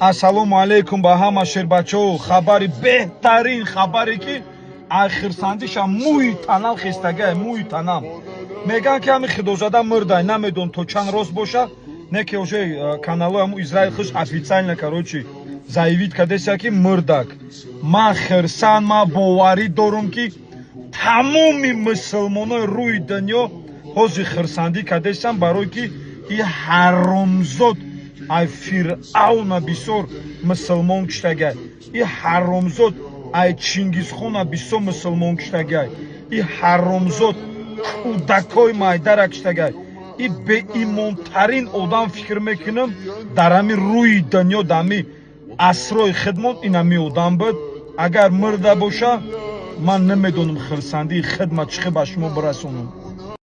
Ассалому алайкум ба ҳама шербачаҳо. Хабари беҳтарин, хабаре, ки ай хирсандиша мӯи танам хестагай, мӯи танам. Мегӯянд, ки ҳами Худозада мурдай, намедон то чанд рост боша, не ки уже каналҳои ҳаму Израил хуш официально, короче, заявить кардеся, ки мурдак. Ман хирсанд, ман боварӣ дорум, ки тамоми мусулмонои рӯи дунё ҳозир хирсандӣ кардесам, барое ки и ҳаромзод ай Фиръавна бисёр мусулмон киштагай, и ҳаромзод ай Чингизхона бисёр мусулмон киштагай, и ҳаромзод кӯдакҳои майдара киштагай. И беимонтарин одам, фикр мекунам, дар ҳами рӯи дунё, дар ҳами асрои хидмон ин ҳами одам буд. Агар мурда боша, ман намедонам хирсандии хидмат чӣ хел ба шумо бирасонам.